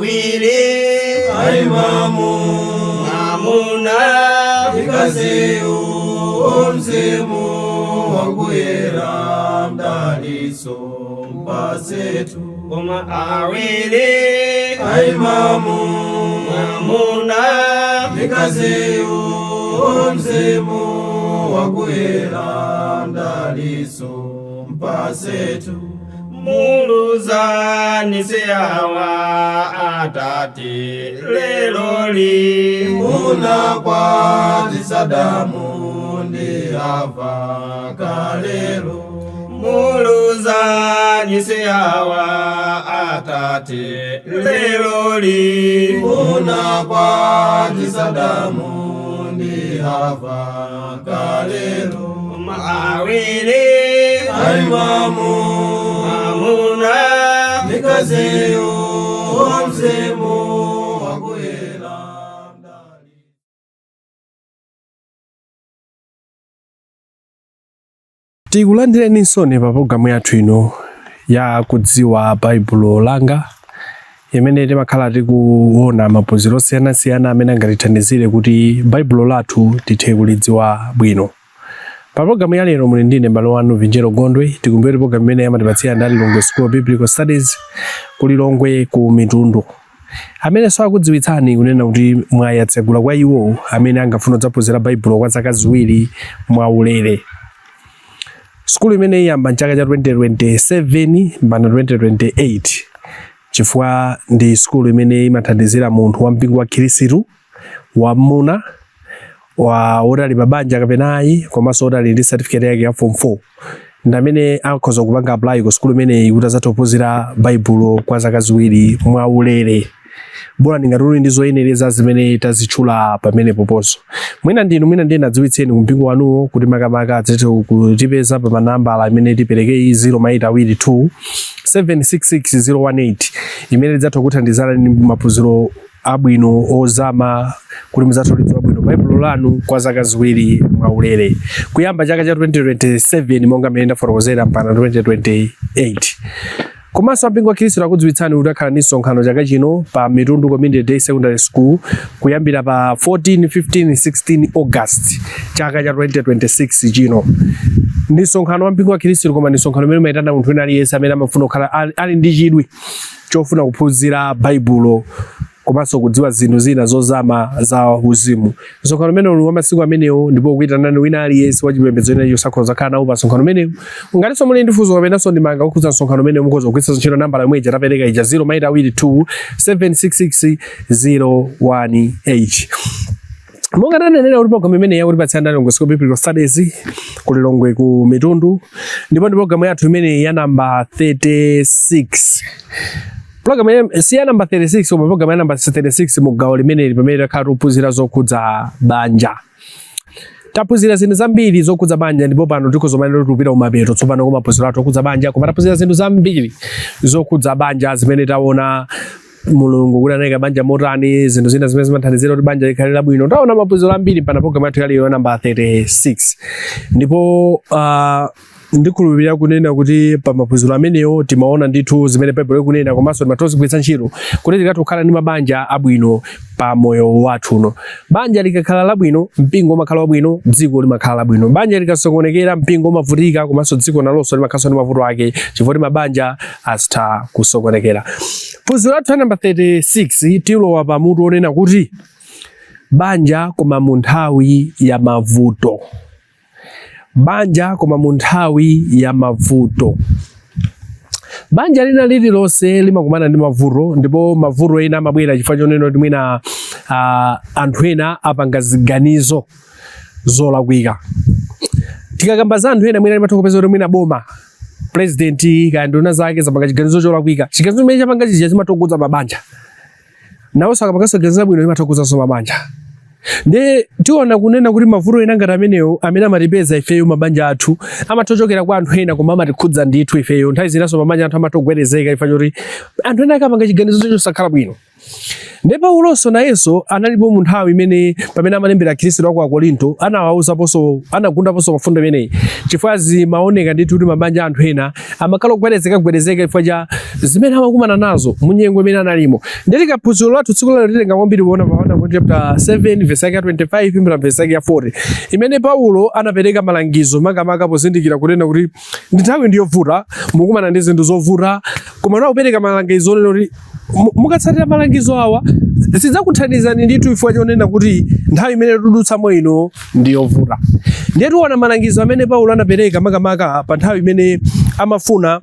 Awiri Aimamu mwamuna Mkaziyu mzimu wakuyera mdaliso mpasetu Koma awiri Aimamu mwamuna Mkaziyu mzimu wakuyera mdaliso mpasetu Muluzani siawa atate leloli Munakwatisa Adamu ndi Hava kalelo Muluzani siawa atate leloli Munakwatisa Adamu ndi Hava kalelo Awiri Aimamu mwamuna Mkaziyu mzimu wakuyera mdali Tikulandireninso pa pologalamu yathu ino ya Kudziwa Baibulo Langa, imene timakhala tikuona maphunziro osiyanasiyana amene angatithandizire kuti Baibulo lathu tithe kulidziwa bwino. Pa pologalamu ya lero muli ndine m'bale wanu Vinjero Gondwe. Tikumbukire pologalamu imene amatipatsira ndi Lilongwe School of Biblical Studies ku Lilongwe ku Mitundu, amenenso akudziwitsani kunena kuti mwayi atsegula kwa iwo amene angafuna kudzaphunzira Baibulo kwa zaka 2 mwaulere. Sukulu imene iyamba mchaka cha 2027 mpaka 2028, chifukwa ndi sukulu imene imathandizira munthu wa mpingo wa Khristu wamuna wa woti ali pa banja kapena ayi, komanso woti ali ndi certificate yake ya form 4 ndi amene akhoza kupanga apply ku sukulu imeneyi kuti adzathe kuphunzira Baibulo kwa zaka 2 mwaulere, bola ngati uli ndi zoyenereza zimene tazitchula pamene popozo. Mwina ndinu, mwina ndiye nadziwitseni kumpingo wanuwo kuti makamaka adzathe kutipeza pa manambala amene tipereke iyi, 0 maita awiri 2 766 018, imene lidzatha kuthandizana ndi maphunziro abwino ozama kuti mudzathe kulidziwa bwino Baibulo lanu kwa zaka 2 mwaulere, kuyamba chaka cha 2027 monga mmene ndafotokozera mpaka 2028. Komanso mpingo wa Khristu akudziwitsani kuti akhala ndi msonkhano chaka chino pa Mitundu Community Day Secondary School kuyambira pa 14, 15, 16 August chaka cha 2026 chino. Ndi msonkhano wa mpingo wa Khristu, koma ndi msonkhano umene umayitana munthu wina aliyense amene amafuna kukhala ali ndi chidwi chofuna kuphunzira Baibulo komanso kudziwa zinthu zina zozama za uzimu. Msonkhano umene uli wa masiku amenewo, ndipo kuyitanani wina aliyense wa chipembedzo ina chonse akhoza kukhala nawo pa msonkhano umenewu. Ngatinso muli ndi funso kapenanso ndemanga kukhudza msonkhano umenewu, mukhoza kugwiritsa ntchito nambala yomwe ija tapereka ija, 0 maita awiri 2 766 018. Monga tanenera kuti programu imeneyi yakutipatsira ndi Lilongwe School of Biblical Studies ku Lilongwe ku Mitundu, ndipo ndi programu yathu imeneyi ya namba 36. Programu si ya namba 36, koma programu ya namba 36 mu gawo limeneli pamene takhala tikuphunzira zokhudza banja. Taphunzira zinthu zambiri zokhudza banja, ndipo pano tikhoza kumanena kuti tikupita kumapeto tsopano kwa maphunziro athu okhudza banja, koma taphunzira zinthu zambiri zokhudza banja zimene taona Mulungu kuti anayika banja motani, zinthu zina zimene zimathandizira kuti banja likhale labwino. Taona maphunziro ambiri mpaka programu yathu yalero ya namba 36, ndipo ndikhulupirira kunena kuti pa maphunziro amenewo timaona ndithu zimene Baibulo ikunena, komanso timatha kuzigwiritsa ntchito kuti tikathe kukhala ndi mabanja abwino pa moyo wathu uno. Banja likakhala labwino, mpingo umakhala wabwino, dziko limakhala labwino. Banja likasokonekera, mpingo umavutika, komanso dziko nalonso limakhalanso ndi mavuto ake, chifukwa kuti mabanja azitha kusokonekera. Phunziro lathu la namba 36 tilowa pa mutu onena kuti banja koma mu nthawi ya mavuto. Banja koma mu nthawi ya mavuto. Banja lina lililonse limakumana ndi mavuto, ndipo mavuto ena amabwera chifukwa chonena kuti mwina anthu ena apanga ziganizo zolakwika. Tikakamba za anthu ena, mwina limatha kupeza kuti mwina boma, president kaya nduna zake zapanga chiganizo cholakwika. Chiganizo chimene chapanga chija chimatha kukhudza mabanja. Nawonso akapanganso chiganizo chabwino, chimatha kukhudzanso mabanja. Ndiye tiona kunena kuti mavuto ena ngati amenewo amene amatipeza ifeyo mabanja athu amatha kuchokera kwa anthu ena, koma amatikhudza ndithu ifeyo. Nthawi zinanso mabanja athu amatha kugwedezeka chifukwa choti anthu ena akapanga chiganizo chosakhala bwino. Ndiye Paulonso nayenso analipo mu nthawi imene pamene amalembera Akhristu aku Akorinto anawauzaponso anagundaponso pa mfundo imeneyi chifukwa zimaoneka ndithu kuti mabanja anthu ena amakhala ogwedezeka gwedezeka chifukwa cha zimene amakumana nazo mu nyengo imene analimo. Ndiye tikaphunziro lathu tsiku lalero titenga kwambiri kuona pa 1 Korinto chapter 7 verse yake ya 25 mpaka verse yake ya 40 imene Paulo anapereka malangizo makamaka pozindikira kunena kuti ndi nthawi ndi yovuta, mukumana ndi zinthu zovuta, koma anapereka malangizo onena kuti mukatsatira malangizo awa zidzakuthandizani ndithu chifukwa chonena kuti nthawi imene tikudutsamo ino ndi yovuta. Ndiye tiona malangizo amene Paulo anapereka makamaka pa nthawi imene amafuna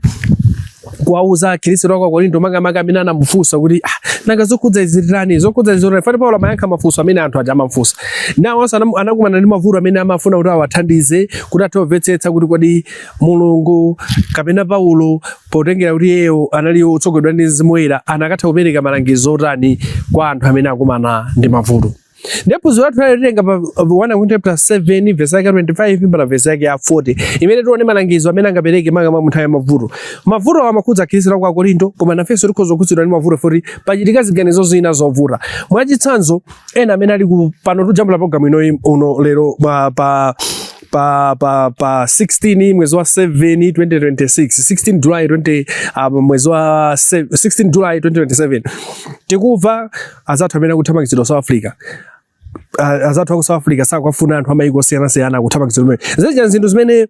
kuwauza Akhristu a ku Korinto makamaka amene anamufunsa kuti ah, nanga zokhudza izi titani, zokhudza izi titani. Fati Paulo amayankha mafunso amene anthu aja amamufunsa. Nawonso anakumana ndi mavuto amene amafuna kuti awathandize kuti athe kumvetsetsa kuti kodi Mulungu kapena Paulo potengera kuti iyeyo anali wotsogozedwa ndi Mzimu Woyera anakatha kupereka malangizo otani kwa anthu amene akumana ndi mavuto. Ndiye phunziro lathu lalero titenga pa 1 Korinto chapter 7 verse yake ya 25 mpaka verse yake ya 40 imene tione malangizo amene angapereke makamaka mu nthawi ya mavuto. Mavuto awa amakhudza Akhristu a ku Akorinto, koma nafenso tikhoza kukhudzidwa ndi mavuto poti pachitika ziganizo zina zovuta. Mwachitsanzo, ena amene ali ku pano tujambula program ino uno lero pa pa pa pa, pa 16 mwezi wa 7 2026 16 July 20 mwezi wa 16 July 2027 tikumva azathu amene akuthamangitsidwa South Africa. Azathu aku South Africa sakuwafuna anthu amayiko osiyanasiyana akuthamangitsidwa kumene. Zija zinthu zimene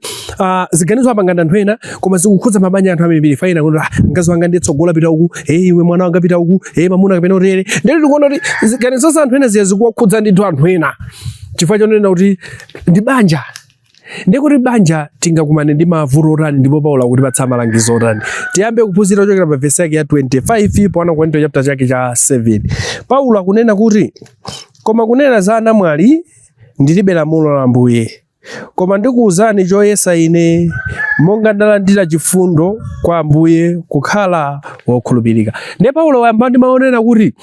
ziganizo apanga ndi anthu ena koma zikukhudza mabanja anthu ambirimbiri. Faina kuti ah, mkazi wanga ndiye tsogola pita uku, eh iwe mwana wanga pita uku, eh mamuna kapena utere. Ndiye tikuona kuti ziganizo za anthu ena ziya zikuwakhudza ndithu anthu ena chifukwa chonena kuti ndi banja. Ndiye kuti banja tingakumane ndi mavuto otani ndipo Paulo akutipatsa malangizo otani. Tiyambe kuphunzira kuchokera pa vesi yake ya 25 pa 1 Korinto chapter chake cha 7. Paulo akunena kuti koma kunena za anamwali ndilibe lamulo la Ambuye, koma ndikuwuzani choyesa ine monga ndalandira chifundo kwa Ambuye kukhala wokhulupirika. Ndiye Paulo wayamba ndi maonena kuti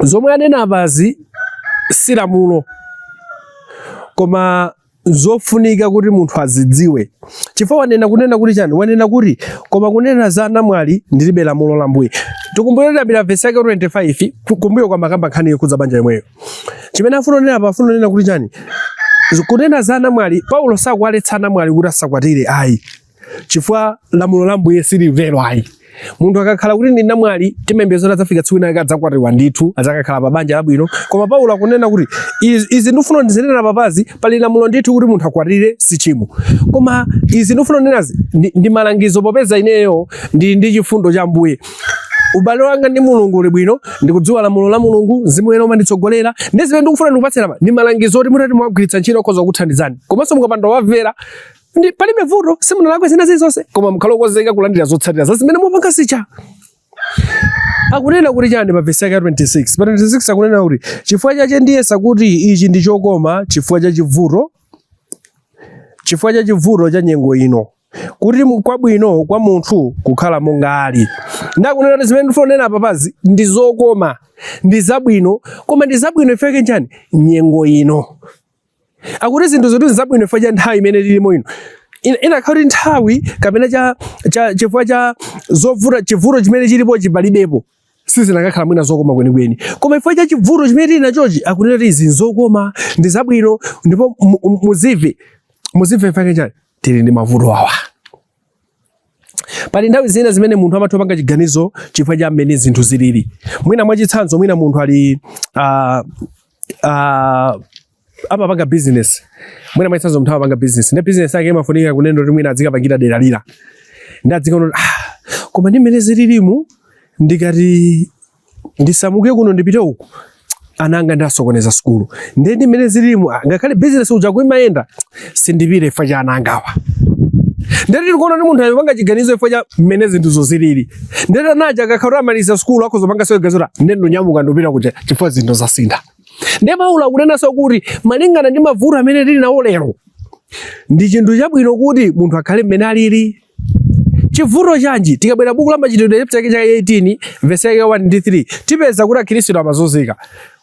zomwe anena apazi si lamulo koma zofunika kuti munthu azidziwe chifukwa wanena kunena kuti chani wanena kuti koma kunena za anamwali ndilibe lamulo la Ambuye. Tikumbukire tiyambira vesi yake 25 kumbuyo kwa makamba nkhani yokhudza banja yomweyo. Chimene afuna kunena apa afuna kunena kuti chani kunena za anamwali Paulo sakuwaletsa anamwali kuti asakwatire ayi chifukwa lamulo la Ambuye silitero ayi. Munthu akakhala kuti ndi namwali timayembekezera adzafika tsiku lina adzakwatiwa ndithu adzakakhala pa banja labwino. Koma Paulo akunena kuti izi ndifuna ndizinena papazi pali lamulo ndithu kuti munthu akwatire si tchimo. Koma izi ndifuna kunenazi ndi malangizo popeza ineyo ndi ndi chifundo cha Ambuye. Ubale wanga ndi Mulungu uli bwino, ndikudziwa lamulo la Mulungu, Mzimu Woyera umanditsogolera, ndi zimene ndikufuna ndikupatseni apa ndi malangizo oti mutati mwagwiritsa ntchito akhoza kukuthandizani. Komanso mukapanda kuwamvera ndi palibe vuto, simunalakwe zina zilizonse, koma mukhale okonzeka kulandira zotsatira za zimene mupanga zija. Akunena kuti chani pa vesi yake ya 26? Pa 26 akunena kuti chifukwa chache ndiyesa kuti ichi ndi chokoma chifukwa cha chivuto, chifukwa cha chivuto cha nyengo ino, kuti kwabwino kwa munthu kukhala monga ali. Ndakunena kuti zimene ndifuna kunena apapazi ndi zokoma, ndi zabwino, koma ndi zabwino ifeke chani nyengo ino. Akuti zinthu zoti zabwino chifukwa cha nthawi imene tilimo ino. Inakhala kuti nthawi kapena cha, cha chifukwa cha zovuta chivuto chimene chilipo chipalibepo sizinakakhala mwina zokoma kwenikweni, koma chifukwa cha chivuto chimene tili nachochi akunena kuti izi nzokoma ndi zabwino ndipo muzimve muzimve chifukwa chani tili ndi mavuto awa. Pali nthawi zina zimene munthu amatha kupanga chiganizo chifukwa cha mmene zinthu zilili. Mwina mwachitsanzo, mwina munthu ali amapanga business. Mwina mwachitsanzo munthu amapanga business. Ndi business yake imafunika kunena kuti mwina azikapangira dera lina. Ndi azikaona kuti koma ndi mmene zililimu ndikati ndisamuke kuno ndipite uku ana anga ndasokoneza sukulu. Ndiye ndi mmene zililimu ngakhale business uja kuimayenda sindipite chifukwa cha ana angawa. Ndiye tili kuona kuti munthu ayopanga chiganizo chifukwa cha mmene zinthuzo zilili. Ndiye anaja akakhala amaliza sukulu akhoza kupanga chiganizo kuti ndiye ndinyamuka ndipita kuja chifukwa zinthu zasintha. Ndiye Paulo akunenanso kuti malingana ndi mavuto amene tili nawo lero ndi chinthu chabwino kuti munthu akhale mmene alili. Chivuto chanji? Tikabwera buku la Machitidwe chapter chake cha 18 verse yake 1 ndi 3 tipeza kuti Akhristu amazunzika.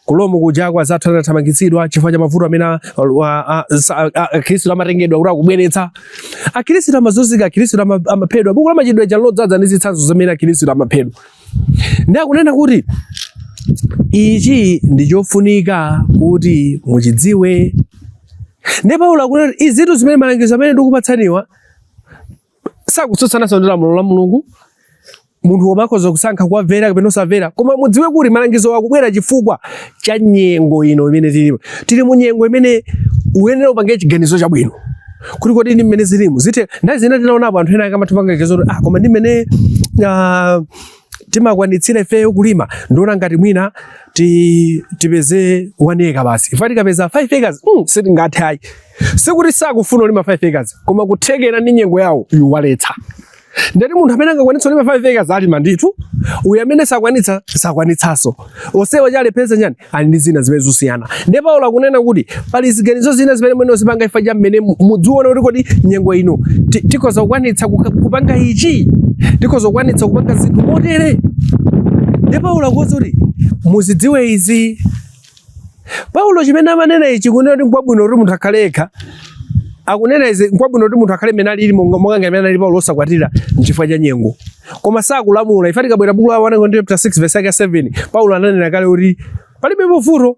Ku Rome kuja kwa azathu anathamangitsidwa chifukwa cha mavuto amene Akhristu amatengedwa kuti akubweretsa. Akhristu amazunzika, Akhristu amaphedwa. Buku la Machitidwe lodzaza ndi zitsanzo zimene Akhristu amaphedwa. Ndiye akunena kuti Ichi ndi chofunika kuti muchidziwe. Ndiye Paulo akunena kuti izitu zimene malangizo amene ndikupatsaniwa sakutsutsananso ndi lamulo la Mulungu. Munthu womwe akhoza kusankha kuwamvera kapena osamvera, koma mudziwe kuti malangizo akubwera chifukwa cha nyengo ino imene tilipo. Tili mu nyengo imene uyenera upange chiganizo chabwino kuti kodi ndi mmene zilimu zithe. Nthawi zina tinaonapo anthu ena akamatha kupanga chiganizo kuti ah, koma ndi mmene timakwanitsira ifeyo kulima, ndiona ngati mwina tipeze 1 acre basi. Ife tikapeza 5 acres sitingathe ayi. Sikuti sakufuna kulima 5 acres, koma kuthekera ndi nyengo yawo ikuwaletsa. Ndati munthu amene angakwanitsa kulima 5 acres alima ndithu, uyu amene sakwanitsa sakwanitsanso. Onsewa chalepheresa nchani? Ali ndi zina zimene zosiyana. Ndiye Paulo akunena kuti pali ziganizo zina zimene mwene uzipanga chifukwa cha mmene mudziona kuti kodi nyengo ino tikhoza kukwanitsa kupanga ichi, tikhoza kukwanitsa kupanga zinthu motere. Ndiye Paulo akuwuza kuti muzidziwe izi. Paulo chimene amanena ichi kunena kuti nkwabwino kuti munthu akhale yekha, akunena izi nkwabwino kuti munthu akhale mmene alili monga ngati mmene alili Paulo osakwatira nchifukwa cha nyengo, koma sakulamula. Ife tikabwera buku la 1 Korinto chapter 6 verse yake 7, Paulo ananena kale kuti palibe vuto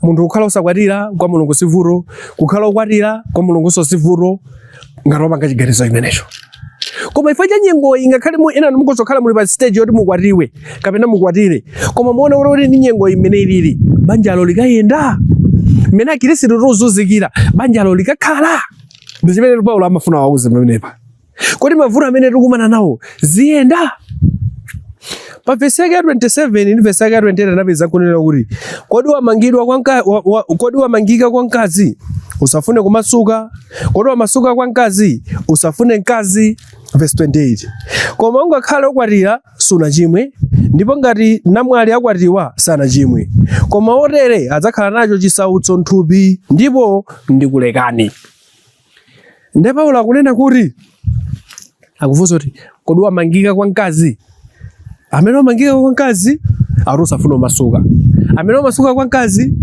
munthu kukhala osakwatira kwa Mulungu si vuto, kukhala okwatira kwa Mulungunso si vuto ngati wapanga chiganizo chimenecho. Koma chifukwa cha nyengoyi, ngakhale ena mukhoza kukhala muli pa stage yoti mukwatiwe kapena mukwatire, koma muone kuti ndi nyengoyi mmene ilili, banjalo likayenda mmene akhristu tikuzunzikira, banjalo likakhala. Ndi chimene Paulo amafuna wauze pamenepa. Kodi mavuto amene tikukumana nawo ziyenda? Pa vesi yake ya 27 ndi vesi yake ya 28 anapeza kunena kuti kodi wamangidwa kwa mka-, wa, wa, kodi wamangika kwa mkazi usafune kumasuka, kodi wamasuka kwa mkazi usafune mkazi. Vesi 28, koma ungakhale ukwatira sunachimwe, ndipo ngati namwali akwatiwa sanachimwe, koma otere adzakhala nacho chisautso m'thupi, ndipo ndikulekani. Ndiye Paulo akunena kuti, akufunsa kuti kodi wamangika kwa mkazi? Amene wamangika kwa mkazi akuti usafuna umasuka, amene wamasuka kwa mkazi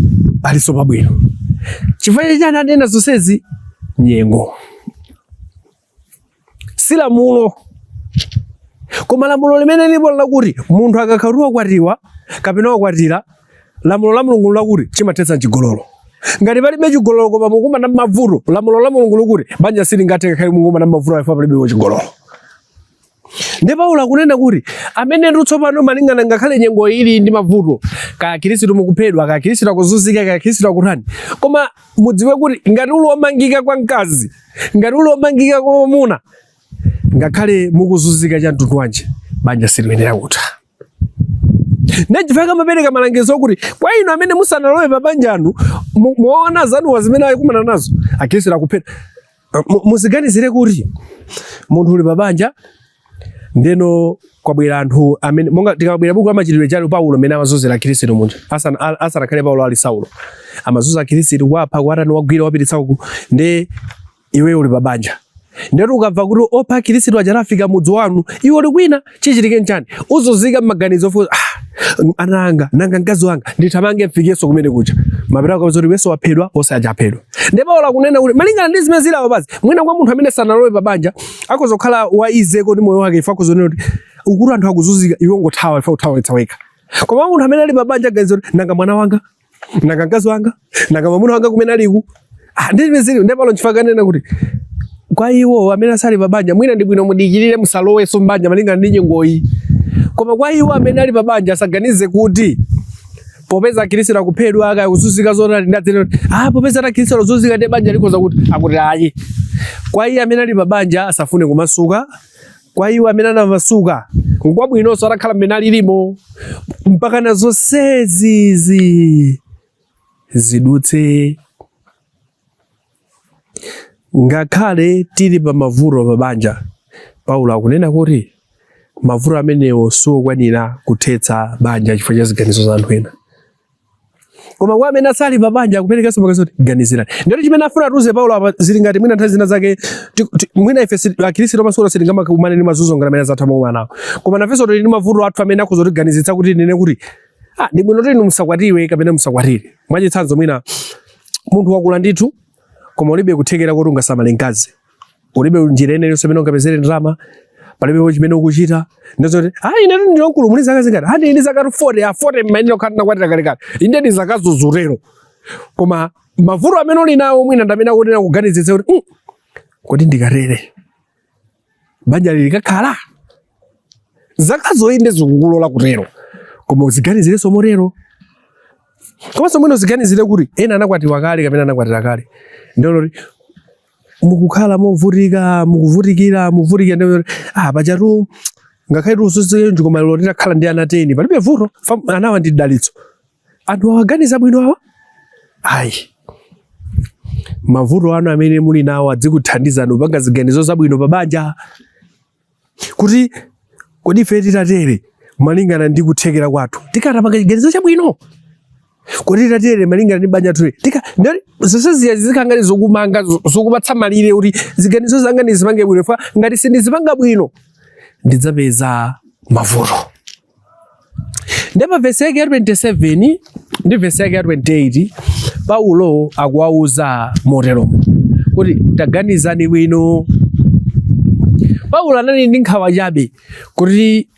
alinso pabwino. Chifukwa chani anena zonsezi? Nyengo si lamulo, koma lamulo limene lilipo lakuti munthu akakhala kuti wakwatiwa kapena wakwatira, lamulo la Mulungu lakuti chimathetsa chigololo. Ngati palibe chigololo koma mukumana mavuto, lamulo la Mulungu likuti banja silingathe ngakhale mukumana mavuto afa palibe chigololo. Ndi Paulo akunena kuti amene ndi tsopano malingana ngakhale nyengo ili ndi mavuto, kaya Khristu mukuphedwa, kaya Khristu akuzunzika, kaya Khristu akutani, koma mudziwe kuti ngati uli womangika kwa mkazi, ngati uli womangika kwa mwamuna, ngakhale mukuzunzika cha mtundu wanji, banja siliyenera kutha. Ndichifukwa amapereka malangizo kuti kwa inu amene musanalowe pa banjanu, muona zanuwa zimene akumana nazo, akhristu akuphedwa. Muziganizire kuti munthu uli pa banja, ndeno kwabwera anthu amene monga tikabwera buku la Machitidwe chali Paulo amene amazunzira akhristu munthu asanakhale Paulo ali Saulo, amazunza akhristu kuwapha, kuwatani, wagwira wapititsa uku, nde iwe uli pa banja, ndetu ukamva kuti opha akhristu aja anafika mudzi wanu, iwe uli kwina, chichitike nchani? Uzunzika m'maganizo ofuza, ana anga, nanga mkazi wanga, ndithamange mfikenso kumene kuja. Mapita akapeza kuti iwenso waphedwa, onse aja aphedwa. Ndipo Paulo akunena kuti malingana ndi zimene zili apazi, mwina kwa munthu amene sanalowe pa banja akhoza kukhala wa izeko ndi moyo wake, ife akhoza kunena kuti ukuti anthu akuzunzika, iwe ungothawa, ife uthawetsa wekha. Koma munthu amene ali pa banja aganiza kuti nanga mwana wanga, nanga mkazi wanga, nanga mwamuna wanga kumene aliku. Ndi zimene zili. Ndipo Paulo nchifukwa akanena kuti kwa iwo amene asali pa banja, mwina ndi bwino mudikirire musalowenso m'banja malingana ndi nyengoyi. Koma kwa iwo amene ali pa banja asaganize kuti popeza akhristu akuphedwa kaya kuzunzika zotani, ndadzene kuti popeza akhristu akuzunzika ndi banja likhoza kuti akuti ayi. Kwa iye amene ali pa banja asafune kumasuka, kwa iwo amene anamasuka nkwabwinonso atakhala mmene alilimo mpaka na zonsezi zidutse. Ngakhale tili pa mavuto pa banja, Paulo akunena kuti mavuto amenewo siokwanira kuthetsa banja chifukwa cha ziganizo za anthu ena. Koma kwa amene asali pa banja akuperekanso maganizo kuti ganizirani. Ndiyoti chimene afuna atiuze Paulo apa zili ngati mwina nthawi zina zake mwina ife akhristu omasuka sitingamakumane ndi mazunzo ngati amene anzathu amakumana nawo. Koma nafenso tili ndi mavuto athu amene akhoza kutiganizitsa kuti tinene kuti ndi bwino kuti inu musakwatiwe kapena musakwatire. Mwachitsanzo mwina munthu wakula ndithu koma ulibe kuthekera kuti ungasamale mkazi, ulibe njira ina iliyonse imene ungapezere ndalama, Palibepo chimene ukuchita. Ndizoti, ah, ine ndine wamkulu, muli zaka zingati? Ah, ndili zaka 40, ah, 40 mmayenera kukhala ndinakwatira kalekale. Inde ndi zaka zozutero. Koma mavuto amene uli nawo mwina ndi amene akunena kuganizitsa kuti kodi ndikatere banja likakhala zakazo inde zikukulola kutero, koma uziganizirenso motero. Komanso mwina uziganizire kuti ena anakwatiwa kale kapena anakwatira kale, ndiye kuti mukukhala movutika, mukuvutikira, muvutikira, ndiye kuti ah, pajatu ngakhale tiusuzike, koma lero titakhala ndi ana 10 palibe vuto, anawa ndi dalitso. Anthu awaganiza bwino awa? Ayi. Mavuto anu amene muli nawo adzikuthandizani kupanga ziganizo zabwino pa banja, kuti kodi ife titatere malingana ndi kuthekera kwathu tikatapanga chiganizo chabwino, kodi titatere malingana ndi banja lathu tika zonse ziya zizikhala ngati zokumanga, zokupatsa malire kuti ziganizo zanga ndizipange bwino, fa ngati sindizipanga bwino ndidzapeza mavuto. Ndipo pa vesi yake ya 27 ndi vesi yake ya 28 Paulo akuwauza moteromo kuti taganizani bwino. Paulo anali ndi nkhawa chabe kuti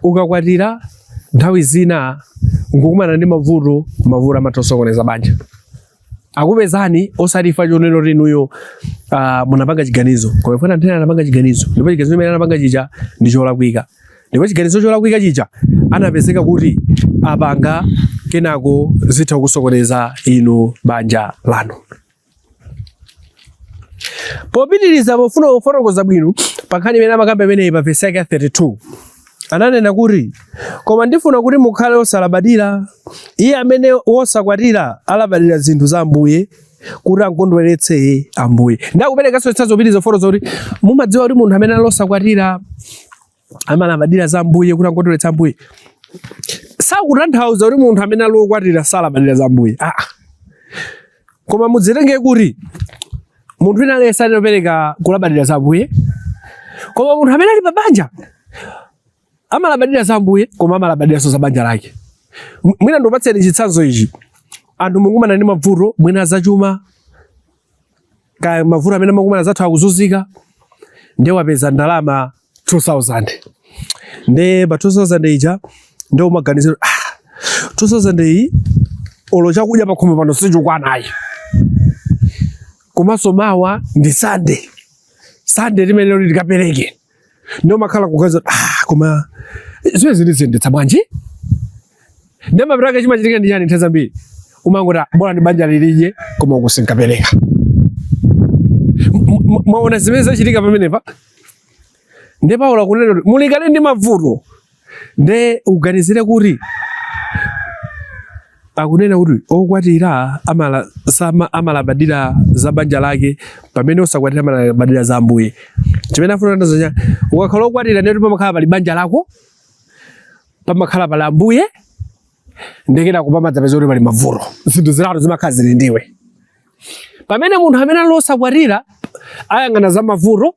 ukakwatira nthawi zina nkukumana ndi mavuto, mavuto amatha kusokoneza banja. Akupezani osati chifukwa chonena kuti inuyo munapanga chiganizo, koma chifukwa anthu ena anapanga chiganizo, ndipo chiganizo chimene anapanga chija ndi cholakwika, ndipo chiganizo cholakwika chija anapezeka kuti apanga, kenako zitha kusokoneza inu banja lanu. Popitiriza, pofuna kufotokoza bwino pa nkhani imene amakamba imeneyi, pa vesi yake ya 32 ananena kuti, koma ndifuna kuti mukhale osalabadira. Iye amene wosakwatira alabadira zinthu za Ambuye, kuti akondweretse Ambuye. Ndakuperekanso chitsanzo kupitiriza kufotokoza kuti mumadziwa kuti munthu amene ali osakwatira amalabadira za Ambuye kuti akondweretse Ambuye. Sakutanthauza kuti munthu amene ali wokwatira salabadira za Ambuye. Ah. Koma mudzitenge kuti munthu wina aliyense anapereka kulabadira za Ambuye, koma munthu amene ali pa banja amalabadira za Ambuye, koma amalabadiranso za banja lake. Mwina ndikupatseni chitsanzo ichi. Anthu mukumana ndi mavuto mwina zachuma, kaya mavuto amene mukumana zathu akuzunzika, ndiye wapeza ndalama 2000, ndiye pa 2000 ija ndiye umaganizira, ah, 2000 iyi olo chakudya pakhomo pano sichikwana ayi, komanso mawa ndi Sunday, Sunday limene loti tikapereke, ndiye umakhala kuganiza, ah, koma zimene ziliziyendetsa bwanji? Ndiye mapeto ake chimachitika ndi chani? Nthawi zambiri umangoti, "Ah, bola ndi banja lilidye," koma ukusinkapereka. Mwaona zimene zachitika pamenepa? Ndiye Paulo akunena kuti mulikale ndi mavuto, ndiye uganizire kuti akunena kuti okwatira amalabadira za banja lake, pamene osakwatira amalabadira za Ambuye. Chimene afuna kutanthauza chani? Ukakhala okwatira, ndiye kuti pamakhala pali banja lako, pamakhala pali Ambuye, ndiye kenako pamadzapeza kuti pali mavuto. Zinthu zitatu zimakhala zili ndiwe. Pamene munthu amene ali osakwatira ayang'ana za mavuto,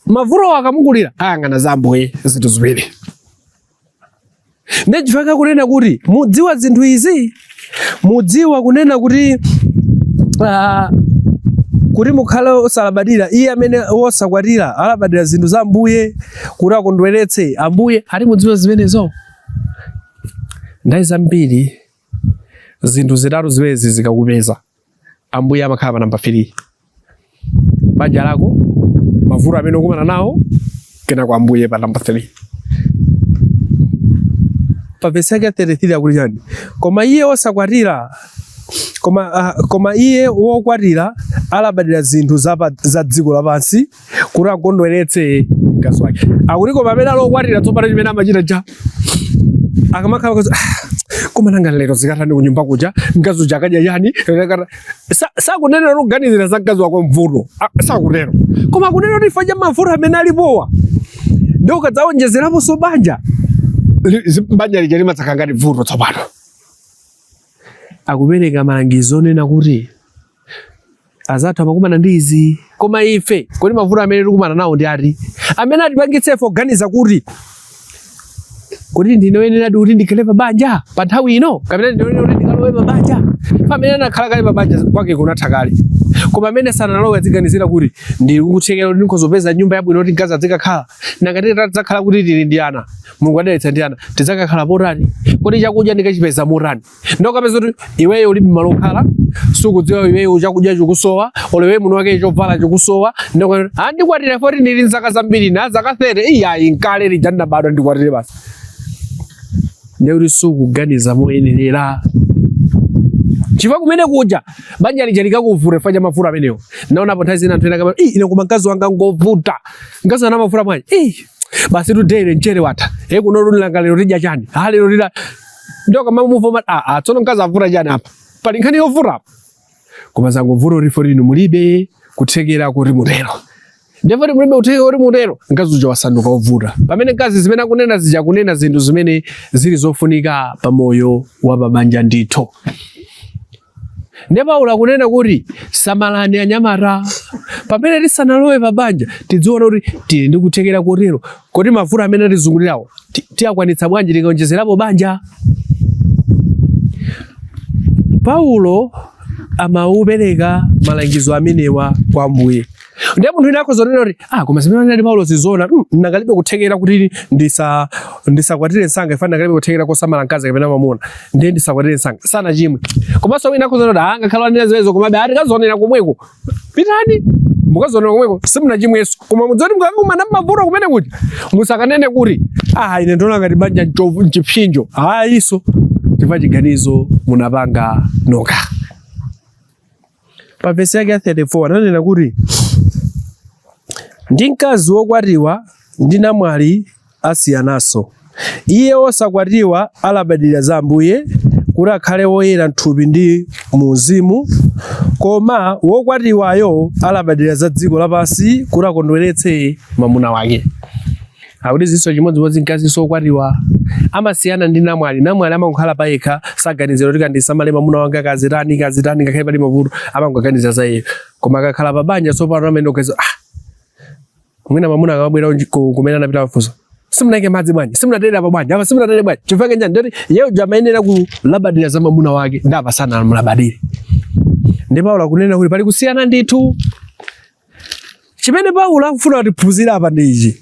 mavuto akamukulira ayang'ana za Ambuye, zinthu ziwiri. Ndiye chifukwa kunena kuti mudziwa zinthu izi, mudziwa kunena kuti kuti mukhale osalabadira. Iye amene wosakwatira alabadira zinthu za Ambuye kuti akondweretse Ambuye. Ali mudziwa zimenezo. Nthawi zambiri zinthu zitatu zimenezi zikakupeza, Ambuye amakhala pa namba 3. Banja lako, mavuto amene ukumana nawo, kenako Ambuye pa namba 3. Pa vesi yake ya 33 akuti chani? Koma iye wosakwatira, koma iye wokwatira alabadira zinthu za dziko lapansi kuti akondweretse mkazi wake. Akuti koma amene ali okwatira tsopano chimene amachita cha akamakhala kuti, ah, koma nanga lero zikatani kunyumba kuja, mkazi uja akadya chani? Sakunena kuganizira za mkazi wako mvuto. Ah, sakutero, koma akunena kuti chifukwa cha mavuto amene alipowa, ndi ukadzawonjezeraponso banja banja lija limadzakhala ngati vuto tsopano. Akupereka malangizo onena kuti azathu amakumana ndi izi, koma ife kodi mavuto amene tikukumana nawo ndi ati amene atipangitse ife kuganiza kuti Kuti ndine woyeneradi kuti ndikhale pa banja pa nthawi ino, kapena ndine woyenera kuti ndikalowe pa banja? Pamene anakhala kale pa banja kwake kunatha kale, koma amene sanalowe aziganizira kuti ndili kuthekera kuti ndikhoza kupeza nyumba yabwino kuti mkazi azikakhala. Nanga tidzakhala kuti tili ndi ana, Mulungu adalitsa ndi ana, tidzakakhala potani? Kodi chakudya ndikachipeza motani? Ndokapeza kuti iweyo ulibe malo okhala, sukudziwa iweyo chakudya chikusowa, olo iweyo munthu wake chovala chikusowa. Andikwatira poti ndili nzaka zambiri na zaka 30, iyayi, nkale lija ndinabadwa, ndikwatire basi. Ndekuti sukuganiza moyenerera, chifukwa kumene kuja banja lija likakuvuta chifukwa cha mavuto amenewo. Naonapo nthawi zina anthu ena kama, "Ii, ine koma mkazi wanga ngovuta." Mkazi wanga amavuta bwanji? "Ii, basi tudere mchere watha, e kuno langa lero tidya chani? Ha, lero tida." Ndio kama muvoma, ah ah, tsono mkazi avuta chani apa? Pali nkhani yovuta apa? Koma zangovuta kuti poti inu mulibe kuthekera kuti mutero. Ndipo poti mulibe kuthekera kuti mutero, mkazi uja wasanduka wovuta. Pamene mkazi zimene akunena zija, akunena zinthu zimene zili zofunika pa moyo wa pabanja ndithu. Ndiye Paulo akunena kuti samalani anyamata, pamene tisanalowe pa banja tidziona kuti tili ndi kuthekera kotero kuti mavuto amene atizungulirawo tiyakwanitsa bwanji tikaonjezerapo banja. Paulo amaupereka malangizo amenewa kwa Ambuye. Ndiye munthu wina akhoza kunena kuti, "Ah, koma zimene anali Paulo zizoona, nakalibe kuthekera kuti ndisakwatire msanga, ifana nakalibe kuthekera kosamala mkazi kapena mwamuna, ndiye ndisakwatire msanga." Sanachimwe. Komanso wina akhoza kunena kuti, "Ah, ngakhale wanena zimenezo, komabe atikazionera komweko." Pitani mukazionera komweko, simunachimwenso, koma mudziwe kuti mukakumana mavuto kumene kuja, musakanene kuti, "Ah, ine ndiona ngati banja nchipsinjo." Ayiso, chifukwa chiganizo munapanga nokha. Pa vesi yake ya 34 ananena kuti ndi mkazi wokwatiwa ndi namwali asiyananso. Iye wosakwatiwa alabadira za Ambuye, kuti akhale woyera m'thupi ndi mu mzimu, koma wokwatiwayo alabadira za dziko lapansi, kuti akondweretse mwamuna wake. Akuti zinso chimodzimodzi mkazinso wokwatiwa amasiyana ndi namwali. Namwali amangokhala payekha, saganizira kuti kandisamale mwamuna wanga, kazitani kazitani, ngakhale pali mavuto amangoganiza za iye. Koma akakhala pa banja tsopano amene oganiza, ah, mwina mwamuna akamabwera kumene anapita afunsa, "Simunaike madzi bwanji? Simunatere apa bwanji? Apa simunatere bwanji?" Chifukwa chani? Ndoti iye uja amayenera kulabadira za mwamuna wake, ndi apa sanamulabadire. Ndi Paulo akunena kuti pali kusiyana ndithu. Chimene Paulo akufuna kutiphunzira apa ndi ichi: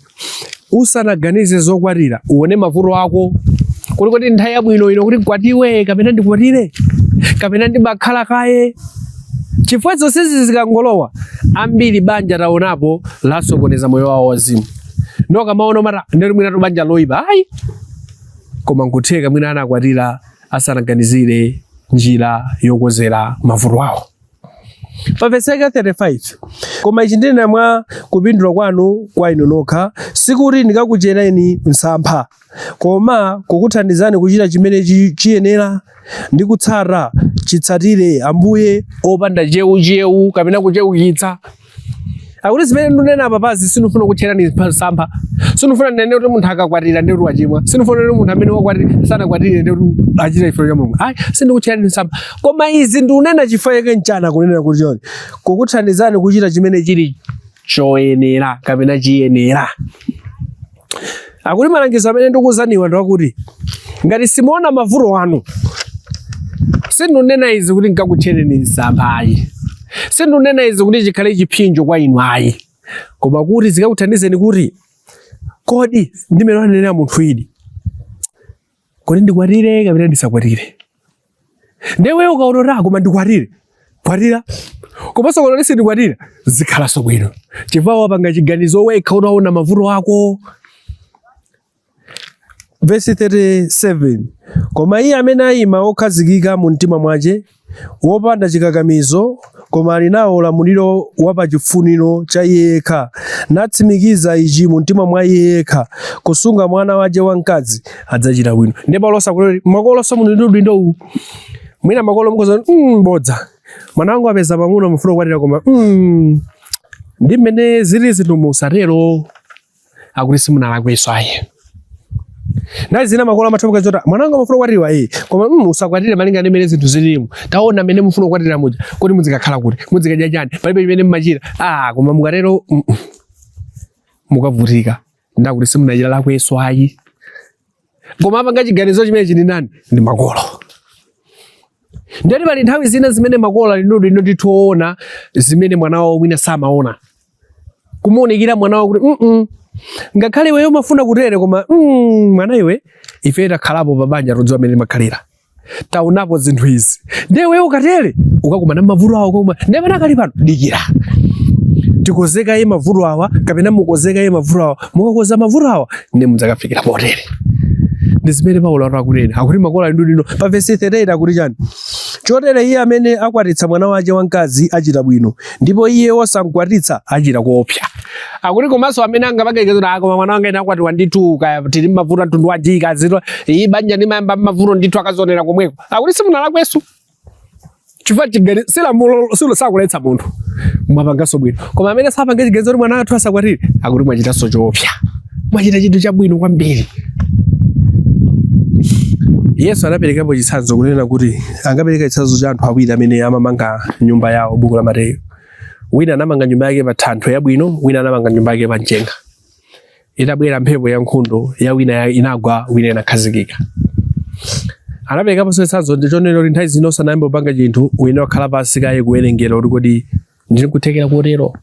usanaganize zokwatira, uone mavuto ako kuti kodi nthawi yabwino ino kuti nkwatiwe kapena ndikwatire kapena ndibakhala kaye, chifukwa zonsezi zikangolowa, ambiri banja taonapo lasokoneza moyo wawo wazimu. Ndo kamaona mata ndiri mwina banja loyipa, ayi, koma nkutheka mwina anakwatira asanaganizire njira yokonzera mavuto awo. Pa vesi yake 35, "Koma ichi ndinena mwa kupindula kwanu kwa inu nokha, sikuti ndikakuchereni msampha, koma kukuthandizani kuchita chimene chiyenera ndi kutsata chitsatire Ambuye, opanda cheucheu kapena kucheukitsa." Akuti zimene ndinena apa pazi, sindifuna kutcherani msampha, sindifuna ndinene kuti munthu akakwatira ndiye kuti wachimwa, sindifuna kuti munthu amene wakwatira sanakwatire ndiye kuti achita chifuniro cha Mulungu. Ayi, sindikutcherani msampha, koma izi ndikunena chifukwa chake nchana kunena kuti choni kukuthandizani kuchita chimene chili choyenera kapena chiyenera. Akuti malangizo amene ndikuuzaniwa ndi akuti ngati simuona mavuto anu, sindinena izi kuti nkakutchereni msampha ayi, sindinena izi kuti chikhale chipsinjo kwa inu ayi, koma kuti zikakuthandizeni kuti kodi ndimene wanenera munthu ili, kodi ndikwatire kapena ndisakwatire? Ndewe ukaonora koma ndikwatire, kwatira. Komanso ukaona sindikwatira, zikhalanso bwino, chifukwa wapanga chiganizo wekha utaona mavuto ako. Vesi 37, "Koma iye amene ayima wokhazikika mu mtima mwace, wopanda chikakamizo, koma ali nawo ulamuliro wa pachifuniro cha iye yekha, natsimikiza ichi mu mtima mwa iye yekha, kusunga mwana wace wamkazi, adzachita bwino." Ndipo Paulo sakuti makolo muli ndi udindo uwu. Mwina makolo mukoza, bodza, mwana wangu apeza mwamuna, mufuna kukwatira, koma ndi mmene zili zinthu, musatero. Akuti simunalakwenso ayi. Nthawi zina makolo amatha zoti mwana wanga amafuna kukwatiwa, eh, koma usakwatire malinga ndi mmene zinthu zilimo. Taona mmene mufuna kukwatira muja, kuti muzikakhala kuti muzikadya chani? Palibe chimene mmachita. Ah, koma mukatero mukavutika. Ndakuti simunachita lakwenso ayi. Koma apanga chiganizo chimenechi ndi ndani? Ndi makolo. Ndiyati pali nthawi zina zimene makolo ali ndi udindo ndithu woona zimene mwana wawo mwina samaona, kumuunikira mwana wawo kuti ngakhale iweyo umafuna kutere, koma mwana iwe, ife takhalapo pa banja, todziwa mmene timakhalira, taonapo zinthu izi, ndiye iweyo ukatere ukakumana mavuto awo, koma ndiye panakali pano dikira tikozekaye mavuto awa kapena mukozekaye mavuto awa. Mukakoza mavuto awa ndiye mudzakafikira potere. Ndi zimene Paulo akunena, akuti makolo ali ndi udindo. Pa vesi 38 akuti chani? Chotere iye amene akwatitsa mwana wace wamkazi achita bwino, ndipo iye wosamkwatitsa achita koopsa. Akuti komanso amene angapange kuti, "Ah, koma mwana wanga ine akwatiwa ndithu, kaya tili mavuto a mtundu wanji, kazito iyi banja ndimayamba mavuto ndithu, akazionera komweko," akuti simunalakwenso, chifukwa si lamulo, silo sakuletsa munthu, mwapanganso bwino. Koma amene sapange chiganizo kuti mwana wathu asakwatire, akuti mwachitanso choopsa, mwachita chinthu chabwino kwambiri. Yesu anaperekapo chitsanzo kunena kuti angapereka chitsanzo cha anthu awiri amene amamanga nyumba yawo, buku la Mateyu. Wina anamanga nyumba yake pa thanthwe yabwino, wina anamanga nyumba yake pa mchenga. Itabwera mphepo ya nkhundo, ya wina inagwa, wina inakhazikika. Anaperekaponso chitsanzo ndi chonena kuti nthawi zino usanayambe kupanga chinthu uyenera kukhala pansi kaye kuwerengera kuti kodi ndili kuthekera kotero.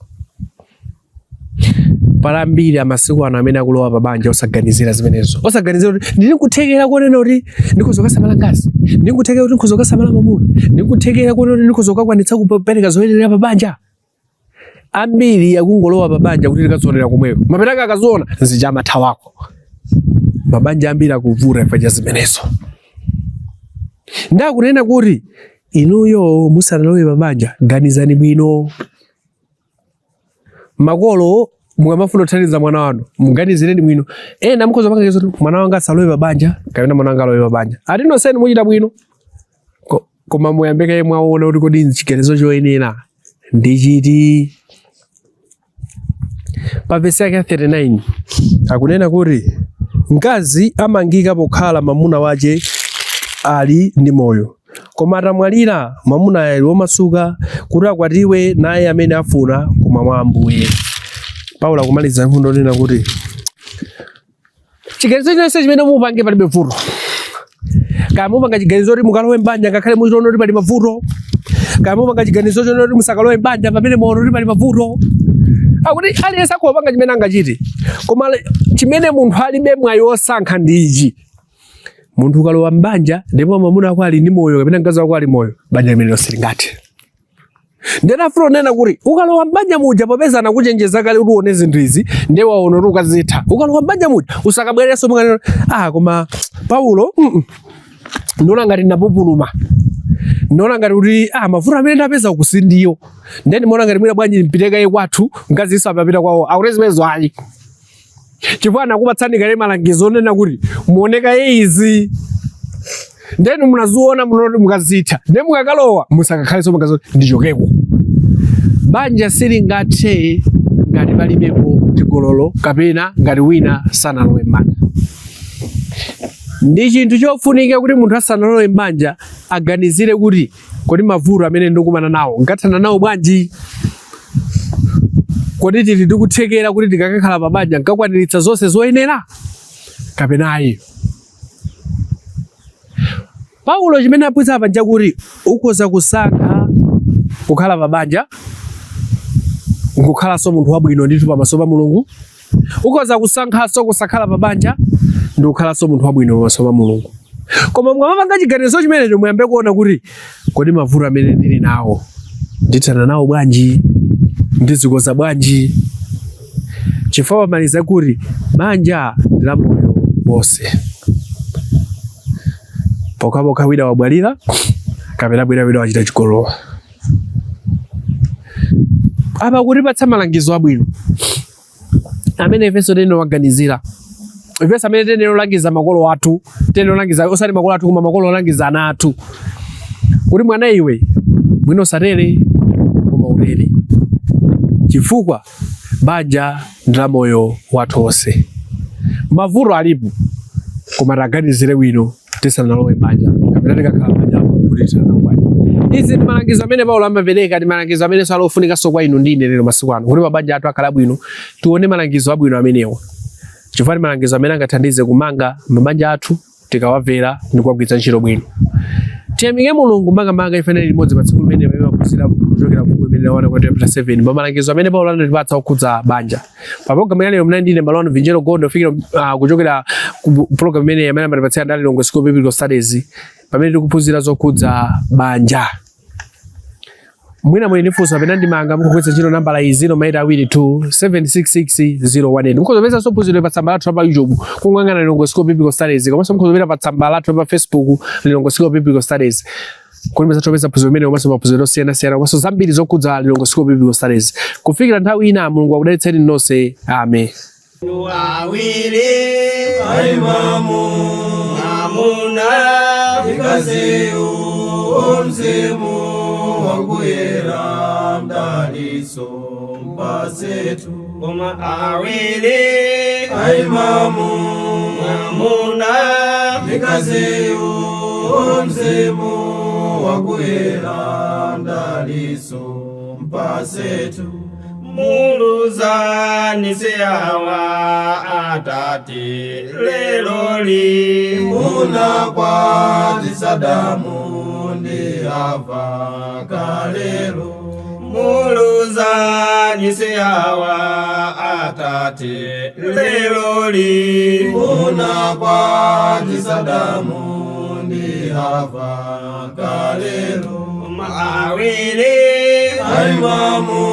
Pali ambiri amasiku ano amene akulowa pa banja osaganizira zimenezo, osaganizira kuti ndili kuthekera konena kuti ndikhoza kukasamala mkazi, ndili kuthekera kuti ndikhoza kukasamala mwamuna, ndili kuthekera konena kuti ndikhoza kukakwanitsa kupereka zoyenera pa banja. Ambiri akungolowa pa banja kuti tikazionera komweko, mapeto akaziona nzija amathawako. Mabanja ambiri akuvuta chifukwa cha zimenezo. Ndakunena kuti inuyo musanalowe pa banja ganizani bwino. Makolo, mukamafuna kuthandiza mwana wanu muganizireni bwino. Ena mukhoza kupanga izo, mwana wanga asalowe pa banja kapena mwana wanga alowe pa banja, ati nonsenu muchita bwino. Koma muyambe kaye mwaona kuti kodi chiganizo choyenera ndi chiti. Pa vesi yake ya 39 akunena kuti mkazi amangika pokhala mwamuna wace ali ndi moyo, koma atamwalira mwamuna ali womasuka kuti akwatiwe naye amene afuna, koma mwa Ambuye. Paulo akumaliza mfundo onena kuti chiganizo chonse chimene mupange palibe vuto. Kaya mupanga chiganizo kuti mukalowe mbanja ngakhale muchiona kuti pali mavuto, kaya mupanga chiganizo chonena kuti musakalowe mbanja pamene muona kuti pali mavuto, akuti aliyense akupanga chimene angachite. Koma chimene munthu alibe mwayi wosankha ndi ichi: munthu ukalowa mbanja ndipo mwamuna wako ali ndi moyo kapena mkazi wako ali moyo, banja limene silingathe. Ndinafuna kunena kuti ukalowa mbanja muja, popeza anakuchenjeza kale kuti uone zinthu izi, ndiye waona kuti ukazitha, ukalowa mbanja muja usakabwererenso mukanena, "Ah, koma Paulo, ndiona ngati ndapupuluma, ndiona ngati kuti ah, mavuto amene ndapeza uku sindiyo, ndiye ndimaona ngati mwina bwanji mpite kaye kwathu, mkazinso amapita kwawo." Akuti zimenezo ayi, chifukwa anakupatsani kale malangizo onena kuti muone kaye izi, ndenu munaziona, munoti mukazitha, ndiye mukakalowa musakakhalenso mukazo ndichokeko. Banja silingathe ngati palibepo chigololo kapena ngati wina sanalowe m'banja. Ndi chinthu chofunika kuti munthu asanalowe m'banja aganizire kuti kodi mavuto amene ndikumana nawo ngathana nawo bwanji? Kodi tili ndikuthekera kuti tikakakhala pa banja nkakwaniritsa zonse zoyenera kapena ayi? Paulo chimene aphunzitsa apa nchakuti ukhoza kusankha kukhala pa banja nkukhalanso munthu wabwino ndithu pamaso pa Mulungu, ukhoza kusankhanso kusakhala pa banja ndi kukhalanso munthu wabwino pamaso pa Mulungu. Koma mukamapanga chiganizo chimenecho muyambe kuona kuti kodi mavuto amene ndili nawo ndithana nawo bwanji, ndizikoza bwanji, chifukwa pamaliza kuti banja ndi la moyo wonse, pokhapokha wina wamwalira kapena bwina wina wachita chigololo. Apa kutipatsa malangizo abwino amene ifenso tiyenera kuganizira, ifenso amene tiyenera kulangiza makolo athu, tiyenera kulangiza osati makolo athu koma makolo olangiza ana athu kuti mwana iwe mwina usatere koma utere, chifukwa banja ndi la moyo wathu wonse. Mavuto alipo, koma taganizire bwino tisanalowe banja kapena tikakhala banja kuti tisanalowe banja. Izi ndi malangizo amene Paulo amapereka, ndi malangizo amene ali ofunikanso kwa inu ndi ine lero masiku ano kuti mabanja athu akhale abwino. Tione malangizo abwino amenewa. Chifukwa ndi malangizo amene angathandize kumanga mabanja athu tikawamvera ndi kuwagwiritsa ntchito bwino. Tiyamike Mulungu makamaka ife nali limodzi pa tsiku limene pamene maphunzira kuchokera buku limene la 1 Akorinto chapter 7 pa malangizo amene Paulo anatipatsa okhudza banja. Pa programu ya lero munali ndine m'bale wanu Vinjero Gondo kufikira kuchokera ku programu imene amene amatipatsira ndi Lilongwe School of Biblical Studies pamene tikuphunzira zokhudza banja. Mwina muli ndi funso kapena ndemanga mukugwiritsa ntchito nambala iyi 0 ma eight awiri 2 766 018. Mukhoza kupezanso phunziro pa tsamba lathu la pa YouTube kungoyang'ana Lilongwe School of Biblical Studies komanso mukhoza kupita pa tsamba lathu la pa Facebook Lilongwe School of Biblical Studies kuti muzathe kupeza phunziro limene komanso maphunziro osiyanasiyana komanso zambiri zokhudza Lilongwe School of Biblical Studies. Kufikira nthawi ina Mulungu akudalitseni nonse. Amen. Awiri Aimamu amuna Ikaziyu mzimu wakuyera mdaliso mpasetu koma awiri Aimamu amuna Ikaziyu mzimu wakuyera mdaliso mpasetu Muluzani siawa atate leloli Munakwatisa Adamu ndi Hava kalelo Muluzani siawa atate leloli Munakwatisa Adamu ndi Hava kalelo Awiri Aimamu